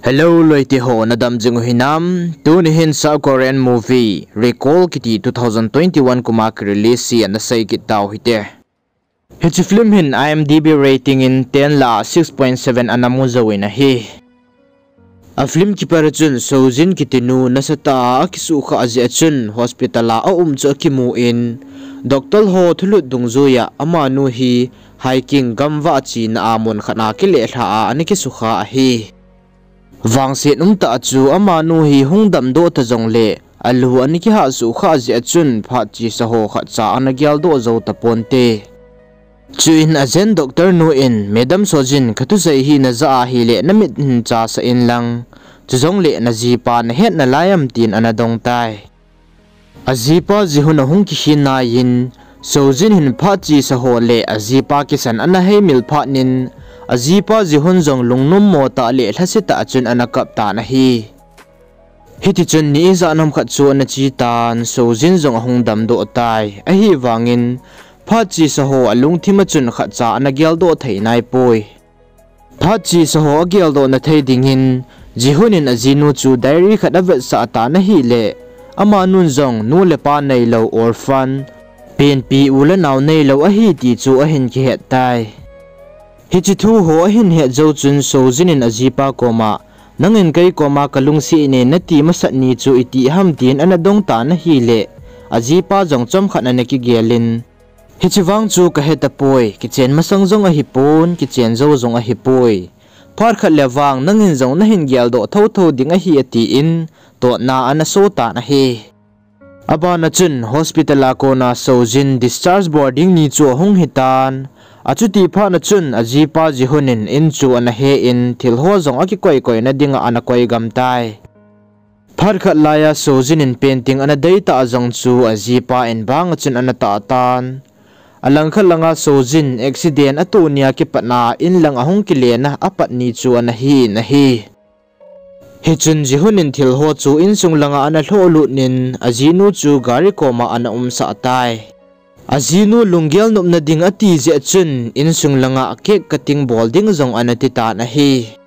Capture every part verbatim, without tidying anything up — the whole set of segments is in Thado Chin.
Hello loite ho, nadam jing u hinam? Tuni hin South Korean movie Recall kiti two thousand twenty-one kuma kirelease hi ana sei kit tau hite. Hiche film hin IMDb rating in ten lah a six point seven ana mu jouvin ahi. A film kipat a chun Sojin kitinu nasatah a akisuhkhah jeh a chun hospital a aum chu akimun, doctor ho thulut dungjuiya amanu hi hiking gamvah china a mun khat a kilelha a ana kisukha ahi. Vangset umtah chu amanu hi hung damdoh ta jongle alu ana kihahsuhkhah jeh a chun phat chesa ho khatcha ana geldoh jou taponte. Chuin ajen doctor nu in, Madam Sojin, kathusei hi najah ahile namit hin chasah inlang, chujongle najipa nahet nalai am, tin ana dong tai. Ajipa Jihun ahung kikhin naiyin, Sojin hin phat chesa ho le ajipa kisan ana heimil phatnin, ajipa Jihun jong lungnommo tah le lhase tah a chun ana kap tan ahi. Hitichun ni ijat ham khat chu ana che tan, Sojin jong ahung damdoh tai. Ahivangin, phat chesa ho alungthim a chun khatcha ana geldoh thei naipoi. Phat chesa ho ageldoh na thei dingin, Jihun in ajinu chu diary khat avetsah tan ahile, amanun jong nu le pa neilou orphan, penpi u le nao neilou ahi ti chu ahin kihet tai. Hiche thu ho ahin het jou chun Sojin in ajipa koma, nangin kei koma kalungset e nati masat ni chu iti ham, tin ana dong tan ahile, ajipa jong chomkhat ana kigelin, hiche vang chu kahe tapoi, kichen masang jong ahipon, kichen jou jong ahipoi. Phat khat le vang nangin jong nahin geldoh thouthou ding ahi, atin, totna ana so tan ahi. Abana chun hospital a kona Sojin discharge bol ding ni chu ahung hitan. Achuti phat a chun ajipa Jihun in in chu ana he in thil ho jong akikoikoi na dinga ana koi gam tai. Phat khat laiya Sojin in painting ana deitah jong chu ajipa in banga chun ana tah tan. Alangkhat langa Sojin accident ato nia kipatna in lang ahung kilena apat ni chu ana hi in ahi. Hichun Jihun in thil ho chu insung langa ana lhoh lut in ajinu chu gari koma ana umsah tai. Ajinu lunggel nopna ding ati jeh chun insung langa cake cutting bol ding jong ana ti tan ahi.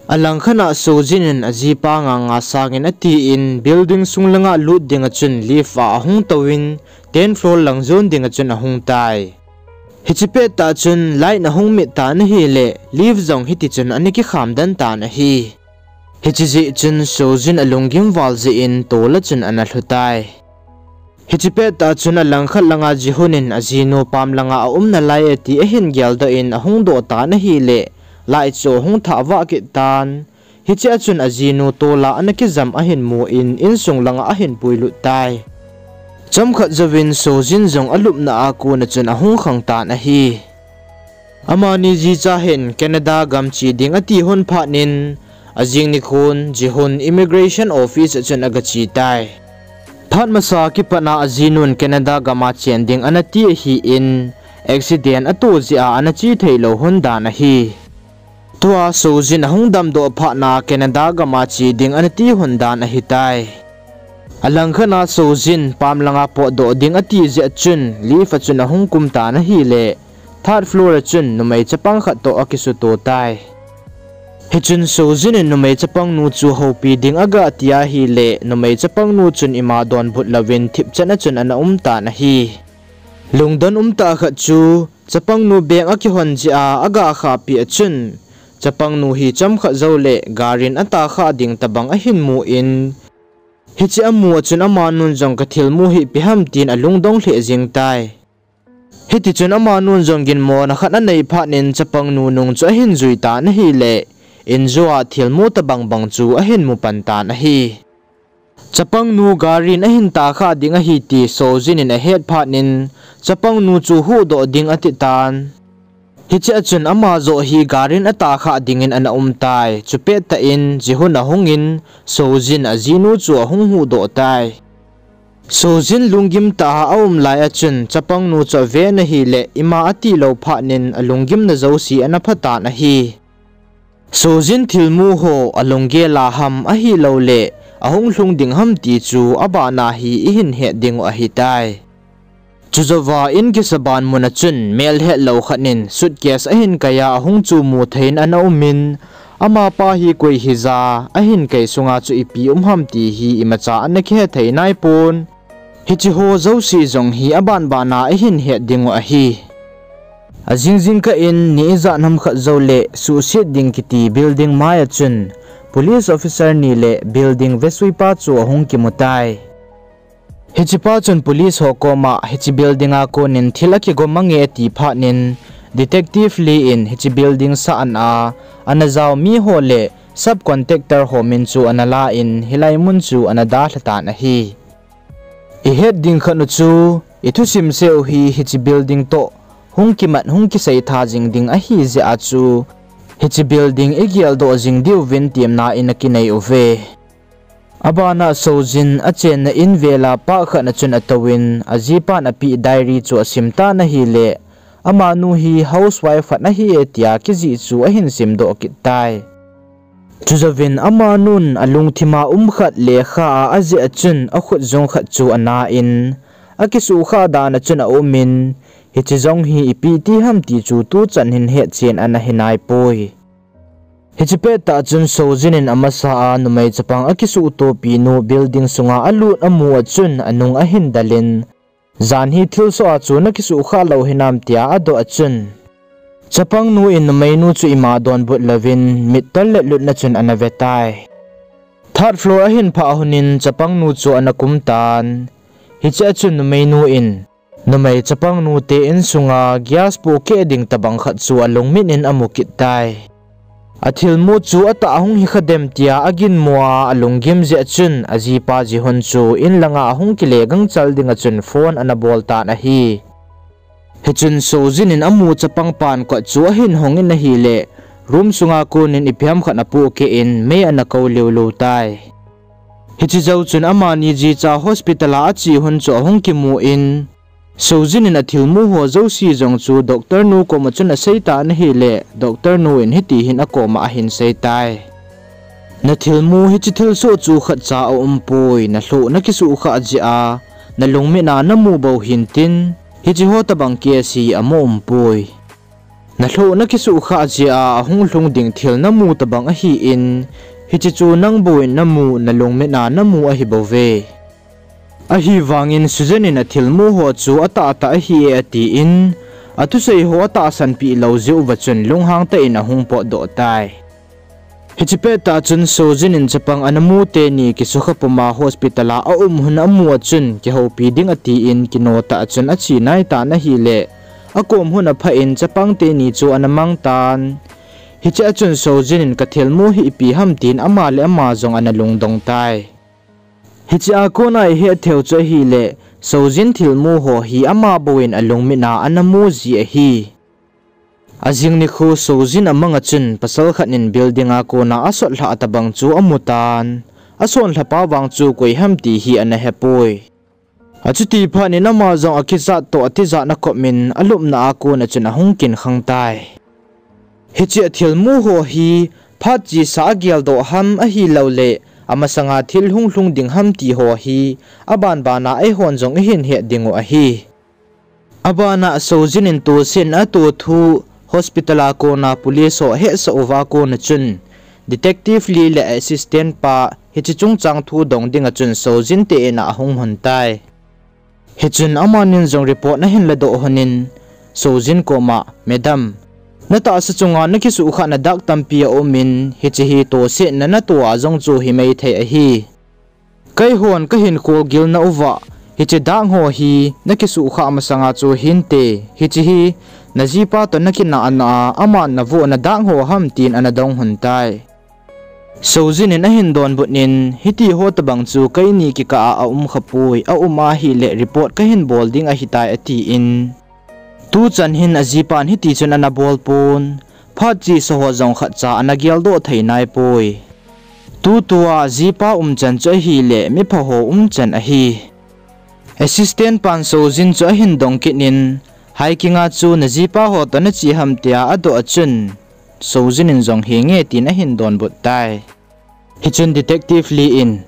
Alangkhat a Sojin in ajipa nganga sangin atin building sung langa lut dinga chun lift a ahung touvin tenth floor lang jon dinga chun ahung tai. Hiche pettah chun light ahung mit tan ahile lift jong hitichun ana kikham den tan ahi. Hiche jeh chun Sojin alunggim val jeh in tol a chun ana lhu tai. Hiche pettah chun alangkhat langa Jihun in ajinu pam langa aum nalai e ti ahin geldoh in ahung doh tan ahile light chu ahung thah vah kit tan. Hichea chun ajinu tola ana kijam ahin mun insung langa ahin puilut tai. Chomkhat jouvin Sojin jong alupna a kona chun ahung khang tan ahi. Amani jicha hin Canada gam che ding ati lhon phatnin, ajing nikhon Jihun immigration office a chun agache tai. Phat masa kipatna ajinun Canada gama chen ding anati ahin, accident ato jeh a ana che theilou lhon dan ahi. Tua Sojin ahung damdoh phatna Canada gama che ding anati lhon dan ahitai. Alangkhatna Sojin pam langa potdoh ding ati jeh chun lift a chun ahung kum tan ahile, third floor a chun numei chapang khat toh akisuto tai. Hichun Sojin in numei chapangnu chu houpi ding agati ahile, numei chapangnu chun ima donbut louvin thipchet a chun ana um tan ahi. Lungdon umtah khat chu, chapangnu bag akihon jeh a agakhahpeh a chun, chapangnu hi chomkhat joule garin atakhah ding tobang ahin mun, hiche amu a chun amanun jong kathilmu hi ipi ham tin alungdong lheh jeng tai. Hitichun amanun jong ginmona khat anei phatnin chapangnu nung chu ahin jui tan ahile, injo a thilmu tobang bang chu ahin mu pan tan ahi. Chapangnu garin ahin takhah ding ahi ti Sojin in ahet phatnin, chapangnu chu huhdoh ding ati tan. Hichea chun ama joh hi garin atakhah dingin ana um tai. Chupettah in Jihun ahungin, Sojin ajinu chu ahung huhdoh tai. Sojin lunggim tah a aum lai a chun chapangnu chu ave in ahile, ima atilou phatnin alunggimna jouse ana phatan ahi. Sojin thilmu ho alunggel a ham ahiloule ahung lhung ding ham ti chu abana hi ihin het dingu ahitai. Chujouva in kisaban mun a chun melhetlou khat in suitcase ahin kai a ahung chu mu thei in ana umin, Amapa hi koi hija, ahin kei sunga chu ipi um ham ti hi imacha ana kihe thei naipon. Hiche ho jouse jong hi abanbana ihin het dingu ahi. Ajing jingkah in ni ijat ham khat joule suhset ding kiti building mai a chun police officer ni le building vesuipa chu ahung kimutai. Hichepa chun police ho koma hiche building a konin thil akigom mange ati phatnin, Detective Lee in hiche building sah ana, ana jao miho le subcontractor ho min chu ana la in hilai mun chu ana dalha tan ahi. Ihet ding khat u chu, ithusim seu hi hiche building toh hung kimat hung kiseitha jing ding ahijeh a chu, hiche building igeldoh jing diuvin temna in akinei uve. Abana Sojin achenna in vela park khat a chun atouvin, ajipan apeh diary chu asim tan ahile, amanu hi housewife khat ahi e tia kijih chu ahin simdoh kit tai. Chujouvin amanun alungthima um khat lekha a ajeh a chun akhut jung khat chu ana in, akisuhkhah dan a chun aumin, hiche jong hi ipi ti ham ti chu tuchan hin hetchen ana hinaipoi. Hiche pettah chun Sojin in amasa a numei chapang akisuhtopi nu building sunga alut amu a chun anung ahin delin, jan hi thilsoh a chu nakisuhkhah lou hinam tia adoh a chun, chapangnu in numeinu chu ima donbut louvin, mit tollet lutna chun ana vetai. Third floor ahin phah hunin chapangnu chu ana kum tan. Hiche a chun numeinu in, numei chapangnu te insunga gas pohkeh ding tobang khat chu alungmin in amu kit tai. Athilmu chu atah hung hikha dem tia aginmo a alunggim jeh a chun ajipa Jihun chu in langa ahung kile gangchal dinga chun phone ana bol tan ahi. Hichun Sojin in amu chapang pan kot chu ahin hongin ahile, room sunga konin ipi ham khat apohkeh in mei ana kou liulou tai. Hiche jou chun amani jicha hospital a ache hun chu ahung kimun, Sojin in athilmu ho jouse jong chu doctor nu koma chun aseitan ahile, doctor nu in hiti hin akoma ahin seitai. Nathilmu hiche thilsoh chu khatcha aumpoi, nalhoh nakisuhkhah jeh a, nalungmit a namu bou hintin, hicheho tobang case hi amu umpoi. Nalhoh nakisuhkhah jeh a ahung lhung ding thil namu tobang ahin, hiche chu nang bouvin namu, nalungmit a namu ahibouve. Ahivangin Sojin in athilmu ho chu atahtah ahi e atin, athusei ho atahsanpeh lou jeh uva chun lunghang tah in ahung potdoh tai. Hiche pettah chun Sojin in chapang ana mu teni kisukha puma hospital a aum hun amu a chun kihoupi ding atin kino tah a chun ache naitan ahile, akom hun aphah in chapang teni chu ana mang tan. Hiche a chun Sojin in kathilmu hi ipi ham tin ama le ama jong ana lungdong tai. Hiche a kona ihet theiu chu ahile, Sojin thilmu ho hi ama bouvin alungmit a ana mu ji ahi. Ajing nikho Sojin amang a chun pasal khat in building a kona asotlhah tobang chu amutan, asonlhapa vang chu koi ham ti hi ana hepoi. Achuti phatnin ama jong akijat toh atijat na kopmin alupna a kona chun ahung kinkhang tai. Hiche athilmu ho hi phat chesa ageldoh ham ahiloule, amasanga thil hung lhung ding ham ti ho hi, abanbana eihon jong ihin het dingu ahi. Abana Sojin in tohsetna atoh thu, hospital a kona police ho ahetsah uva kona chun, Detective Lee le assistant pa hiche chungchang thu dong dinga chun Sojin te in a ahung lhun tai. Hichun amanin jong report ahin ladoh lhonin, Sojin koma, Madam, natahsa chunga nakisuhkhahna dak tampi aumin, hiche hi tohsetna natoh a jong chu himai thei ahi. Keihon kahin kholgilna uva, hiche dak ho hi nakisuhkhah masanga chu hinte, hiche hi najipa toh nakinahna a aman navohna dak ho ham tin ana dong lhon tai. Sojin in ahin donbutnin, hitiho tobang chu keini kikah a aumkhapoi, aum ahile report kahin bol ding ahitai atin. Tuchan hin ajipan hitichun ana bolpon, phat chesa ho jong khatcha ana geldoh thei naipoi. Tutua ajipa umchan chu ahile mipha ho umchan ahi. Assistant pan Sojin chu ahin dong kitnin, highway a chu najipa ho toh nache ham tia adoh a chun, Sojin in jong henge tin ahin donbut tai. Hichun Detective Lee in,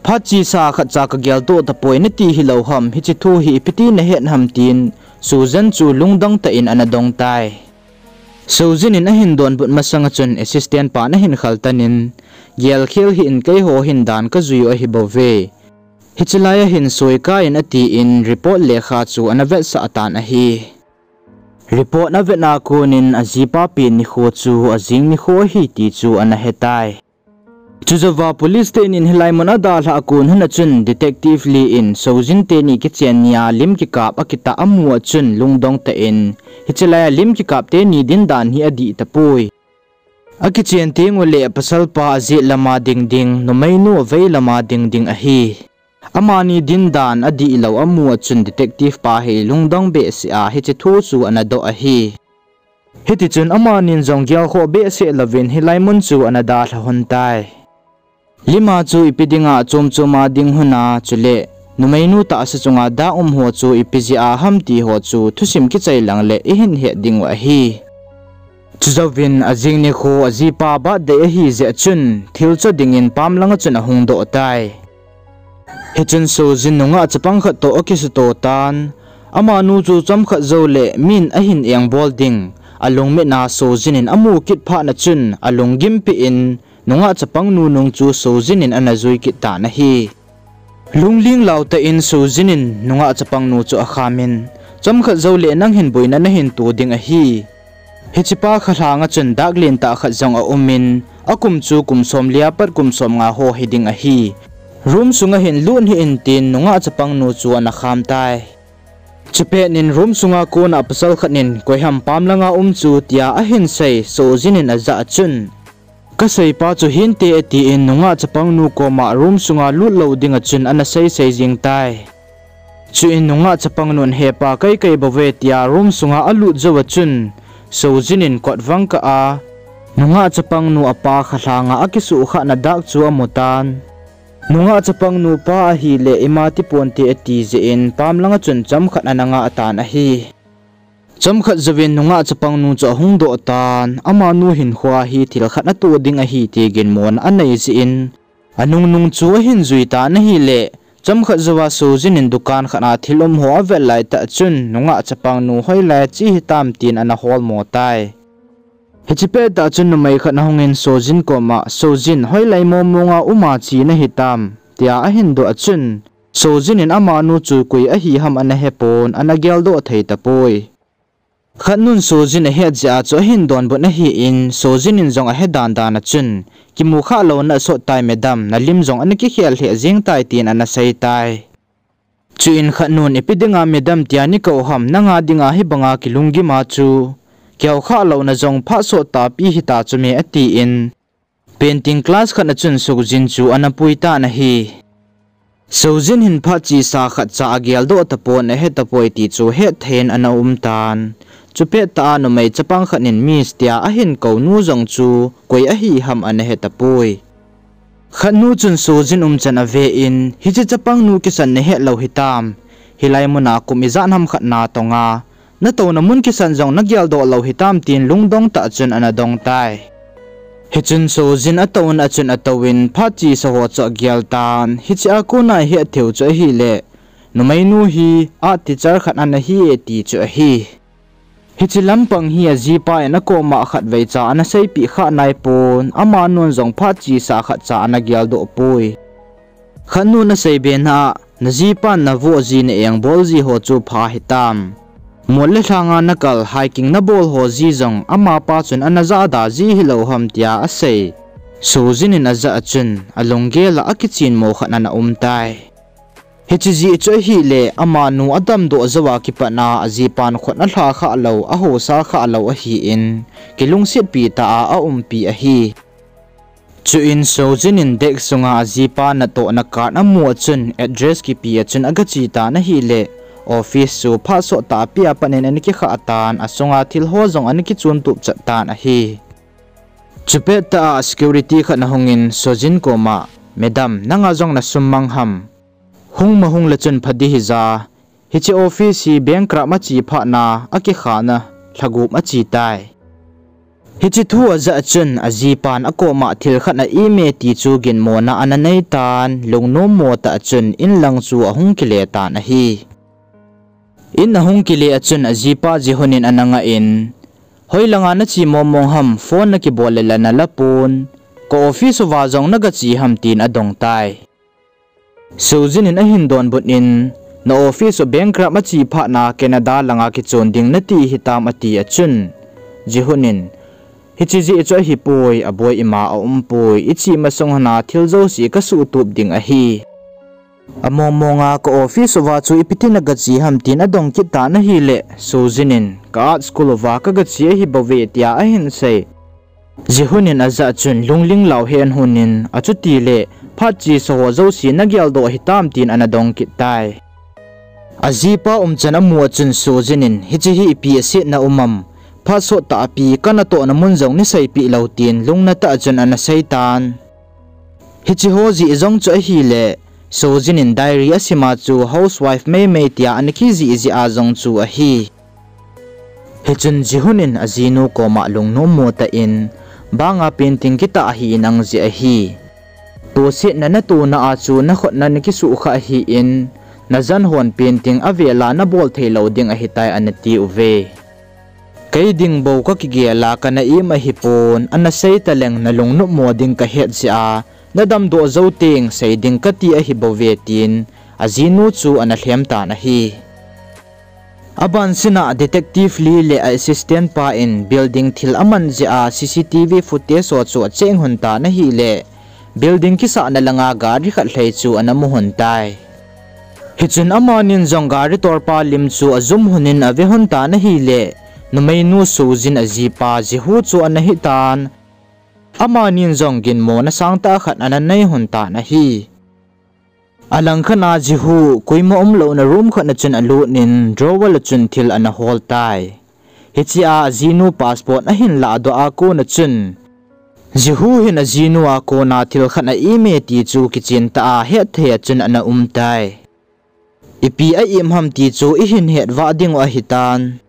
phat chesa khatcha kageldoh tapoi nati hilou ham, hiche thu hi ipi ti nahet ham tin, Sojin chu lungdong tah in ana dong tai. Sojin in ahin donbut masang a chun assistant pan ahin khaltan in, "Gelkhel hih in, keiho hin dan kajui u ahi bouve. Hiche lai a hin soikai in," atin report lekha chu ana vetsah tan ahi. Report avet a kon in ajipa pen nikho chu ajing nikho ahi ti chu ana hetai. Chujouva police teni in hilai mun adalhah a kon hun a chun detective Lee in Sojin teni kichen nia lim kikap akitah amu a chun lungdong tah in, hiche lai a lim kikap teni dindan hi adih tapoi. Akichen teng uleh pasalpa ajet lama ding ding, numeinu avei lama ding ding ahi. Amani dindan adihlou amu a chun detective pa hi lungdong behseh a hiche thu chu ana doh ahi. Hitichun amanin jong gelkhoh behseh louvin hilai mun chu ana dalha lhon tai. Lima chu ipi dinga chom chom a ding hon a, chule numeinu tahsa chunga dah um ho chu ipi jeh a ham ti ho chu thusim kichai lang le ihin het ding u ahi. Chujouvin ajing nikho ajipa birthday ahi jeh chun thil cho dingin pam langa chun ahung doh tai. Hichun Sojin nungah chapang khat toh akisuto tan. Amanu chu chomkhat jouleh min ahin engbol ding alungmit a Sojin in amu kit phat a chun alunggim peh in nungah chapang nu nung chu Sojin in ana jui kit tan ahi. Lungling lau tah in Sojin in nungah chapang nu chu akham in, "Chomkhat jouleh nang hin boina nahin to ding ahi. Hichepa khalhang a chun dak lentah khat jong aum in, akum chu kum somli a pat kum somnga ho hiding ahi. Room sunga hin lut hih in," tin nungah chapang nu chu ana kham tai. Chupet in room sunga kona pasal khat in, "Koi ham pam langa um chu?" tia ahin sei, Sojin in ajah a chun, "Kaseipa chu hinte," atin nungah chapang nu koma room sunga lut lou dinga chun ana sei sei jing tai. Chuin nungah chapang nun, "Hepa, kei kei bouve," tia room sunga alut jou a chun Sojin in kot vang kah a nungah chapang nu apa khalhanga akisuhkhahna dak chu amu tan. Nungah chapang nu pa ahileh ima ti ponte ati jeh in pam langa chun chomkhat ana ngah tan ahi. Chomkhat jouvin nungah chapang nu chu ahung doh tan, amanu hinkhoa hi thil khat ato ding ahi ti ginmona anei jeh in anung nung chu ahin jui tan ahileh, chomkhat jouva Sojin in dukan khat a thil um ho avet laitah chun nungah chapang nu hoilai a che hitam tin ana holmo tai. Hiche pettah chun numei khat ahungin Sojin koma, "Sojin, hoilai mong monga uma che nahitam?" tia ahin doh a chun, Sojin in amanu chu koi ahi ham ana hepon, ana geldoh thei tapoi. Khatnun Sojin ahet jeh a chu ahin donbut ahin, Sojin in jong ahe dan dan a chun, "Kimu khah louna asot tai madam, nalim jong ana kikhel lheh jeng tai," tin ana sei tai. Chuin khatnun, "Ipi dinga madam tia neikou ham, nanga dinga hibanga kilunggim a chu, kihou khah louna jong phat sot tahpi hita chu me," atin, painting class khat a chun Sojin chu ana pui tan ahi. Sojin hin phat chesa khatcha ageldoh tapon ahe tapoi ti chu hetthei in ana um tan. Chupettah a numei chapang khat in Miss tia ahin kounu jong chu koi ahi ham ana he tapoi. Khatnu chun Sojin umchan ave in, "Hiche chapangnu kisan nahet lou hitam? Hilai muna kum ijat ham khat natonga, natouna mun kisan jong nageldoh lou hitam," tin lungdong tah chun ana dong tai. Hichun Sojin atouna a chun atouvin phat chesa ho chu agel tan, hichea kona ihet theiu chu ahileh, numeinu hi art teacher khat ana hi e ti chu ahi. Hiche lampang hi ajipa in akoma khatvei cha ana seipeh kha naipon, amanun jong phat chesa khatcha ana geldoh poi. Khatnun asei bena a, najipan navoh ji na engbol ji ho chu pha hitam? Mol le lhanga nakal hiking nabol ho ji jong amapa chun ana jahda ji hilou ham tia asei. Sojin in ajah a chun alunggel a akichinmo khat ana um tai. Hiche jeh chu ahileh, amanu adamdoh jouva kipatna ajipan khut alha khah lou, ahousa khah lou ahin, kilungsetpi tah a aumpi ahi. Chuin Sojin in desk sunga ajipa natohna card amu a chun address kipe a chun agache tan ahileh, office chu phat sot tahpi a pat in ana kikhah tan, asunga thil ho jong ana kichontup chat tan ahi. Chupettah a security khat ahungin Sojin koma, "Madam, nanga jong nasummang ham? Hung ma hung le chun pha ding hija, hiche office hi bankrupt ache phatna akikhana lhagup ache tai." Hiche thu ajah a chun ajipan akoma thil khat a-im e ti chu ginmona ana nei tan, lungnommo tah a chun inlang chu ahung kile tan ahi. In ahung kile a chun ajipa jehon in ana ngah in, Hoilanga nache mongmong ham, phone nakibol le la nala pon. Ka office uva jong nagache ham tin adong tai. Sojin in ahin donbut in, na office u bankrupt ache phatna Canada langa kichon ding nati hitam ati a chun, Jihun in, hiche jeh chu ahipoi, aboi ima aumpoi, iche masang hon a thil jouse kasuhtup ding ahi. Amongmonga ka office uva chu ipi tina gache ham tin adong kit tan ahile, Sojin in, ka art school uva kagache ahibouve tia ahin sei. Jihun in ajah chun lungling lau hen hun in, achuti le, phat chesa ho jouse nageldoh hitam tin ana dong kit tai. Ajipa umchan amu a chun Sojin in, hiche hi ipi asetna um am, phat sottah a pi kanatohna mun jong neiseipeh lou tin lungna tah a chun ana sei tan. Hiche ho jeh jong chu ahile, Sojin in diary asima chu housewife meimei tia ana kijih jeh a jong chu ahi. Hichun Jihun in ajinu koma lungnommo tah in, banga painting kitah ahi in ang jeh ahi. Tosetna natona a chu nakhutna nakisuhkhah ahin, najan hon painting avela nabol theilou ding ahitai ana tiuve. Kei ding bou kakigel a kana im ahipon, ana sei taleng nalungnopmo ding kahet jeh a, nadamdoh jou teng sei ding kati ahibouve tin, ajinu chu ana lhem tan ahi. Abansina Detective Lee le a assistant pa in building thil aman jeh a C C T V footage ho chu acheck hon tan ahile, building kisahna langa gari khat lhei chu ana mu hon tai. Hichun amanin jong gari tolpa lim chu ajum hon in ave hon tan ahile, numeinu Sojin ajipa Jihu chu ana hitan. Amanin jong ginmona sangtah khat ana nei hon tan ahi. Alangkhat a Jihu koima umlouna room khat na chun alut in drawer a chun thil ana hol tai. Hichea ajinu passport ahin lahdoh a kona chun, Jihu hin ajinu a kona thil khat a-im e ti chu kichen tah a hetthei a chun ana um tai. Ipi a-im ham ti chu ihin het vah dingu ahitan.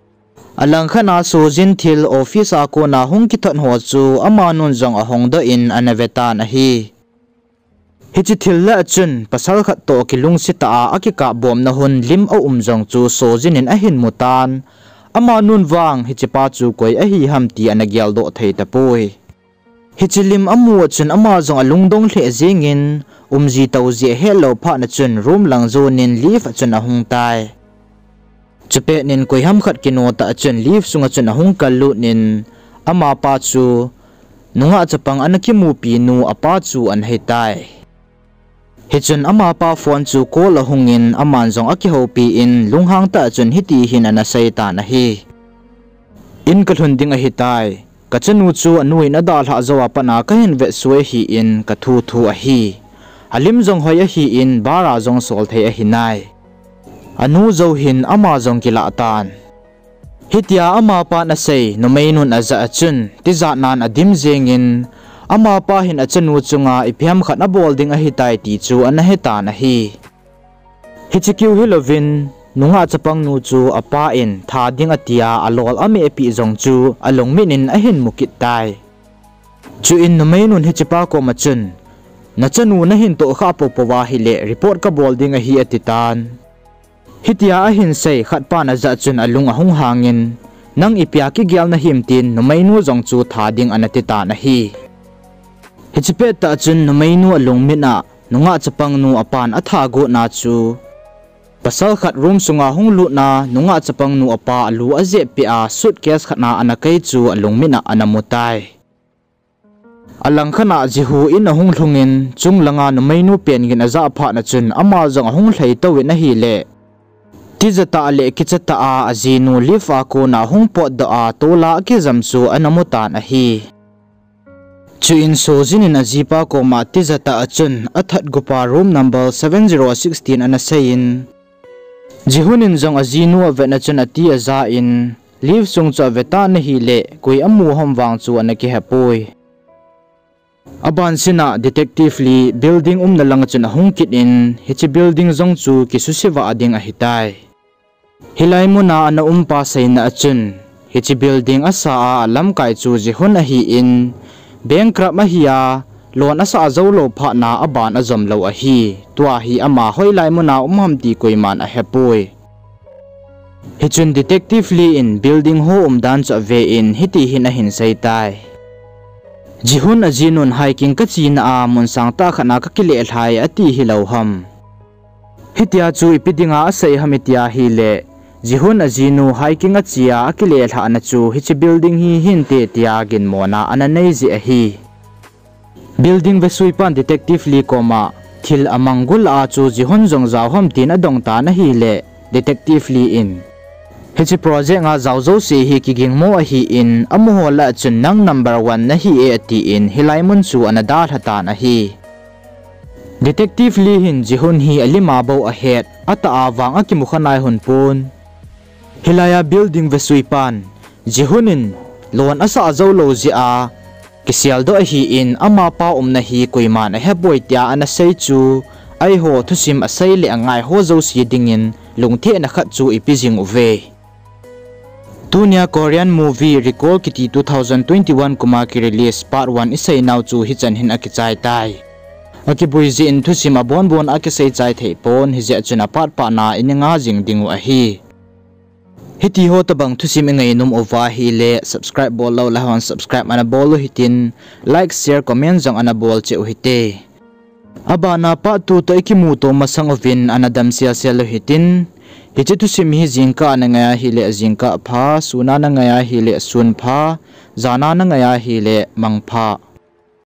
Alangkhat a Sojin thil office a kona hung kithot ho chu amanun jong ahongdoh in ana ve tan ahi. Hiche thil lah a chun pasal khat toh kilungset tah a akikapbomna hun lim aum jong chu Sojin in ahin mutan. Amanun vang hichepa chu koi ahi ham ti ana geldoh thei tapoi. Hiche lim amu a chun ama jong alungdong lheh jengin, umji touji ahetlou phat na chun room lang jonin lift a chun ahung tai. Chupet in koiham khat kino tah a chun lift sunga chun ahung kallut in, amapa chu nungah chapang ana kimupi nu apa chu ana hitai. Hichun amapa phone chu call ahungin, aman jong akihoupi in, lunghang tah a chun hiti hin ana seitan ahi. In kalhun ding ahitai. Kachanu chu anu in adalhah jou a pat a kahin vetsui ahin, kathuthu ahi. Alim jong hoi ahin, bar a jong sol thei ahinai. Anu jou hin ama jong kilah tan. Hitia amapan asei, numeinun ajah a chun, tijatnan adim jengin, amapa hin achanu chunga ipi ham khat abol ding ahitai ti chu ana hetan ahi. Hiche keu hilouvin, nungah chapangnu chu apa in tha ding atia alol amehpeh jong chu alungmit in ahin mukit tai. Chuin numeinun hichepa koma chun, nachanu nahin tohkhah poupou ahile report kabol ding ahi atitan. Hitia ahin sei khatpan ajah chun alung ahung hangin, nang ipia kigel nahim tin numeinu jong chu tha ding ana titan ahi. Hiche pettah chun numeinu alungmit a, nungah chapangnu apan athagotna chu, pasal khat room sunga hung lutna, nungah chapangnu apa alu ajeppeh a, suitcase khat a ana kai chu alungmit a ana mutai. Alangkhat a Jihu in ahung lhungin, chunglanga numeinu pen gin ajah phat na chun ama jong ahung lhai touvin ahile, tijatah le kichatah a ajinu lift a kona hung potdoh a, tola akijam chu ana mutan ahi. Chuin Sojin in ajipa koma tijatah a chun athatgupa room number seven zero six tin ana seiyin, Jihun in jong ajinu avetna chun ati ajan, lift sung chu avetan ahile, koi amu ham vang chu ana kihepoi. Abansina Detective Lee building umna langa chun ahung kit in, hiche building jong chu kisuse vah ding ahitai. Hilai muna ana umpa seina a chun, hiche building asa a alamkai chu Jihun ahin, bankrupt ahi a, loan asah joulou phat na aban ajomlou ahi. Tua hi ama hoilai muna um ham ti koiman ahepoi. Hichun Detective Lee in building ho umdan chu ave in hiti hin ahin sei tai. Jihun ajinun hiking kachena a mun sangtah khat na kakilelhai ati hilou ham. Hitia chu ipi dinga asei ham itia hile, Jihun ajinu hiking achea akilelhahna chu hiche building hi hinte tia ginmona ana nei jeh ahi. Building vesuipan Detective Lee koma thil amang gul a chu Jihun jong jao ham tin adong tan ahile, Detective Lee in, hiche project a jao jouse hi kigingmo ahin, amaho lah a chun nang number one nahi e atin, hilai mun chu ana dalha tan ahi. Detective Lee hin Jihun hi alima bou ahet, atah a vang akimukha nai hon pon. Hilai a building vesuipan, Jihun in loan asah jou lou jeh a kiseldoh ahin, amapa umna hi koiman ahepoi tia ana sei chu, eiho thusim asei le angai ho jouse dingin lungthimna khat chu ipi jing uve. Tunia Korean movie Recall kiti two thousand twenty-one kuma kirelease part one iseinau chu hichan hin akichai tai. Akiboi jeh in thusim abonbon akisei chai thei pon, hijeh chun apatpatna ina nga jing dingu ahi. Hitiho tobang thusim ingainom uva ahile subscribe bol lou le hon subscribe ana bol u hitin, like, share, comment jong ana bol cheh u hite. Abana part two toh ikimuto masang uvin ana damselsel u hitin, hiche thusim hi jingkah a nangai ahile jingkah pha, sun a nangai ahile sun pha, jan a nangai ahile mangpha.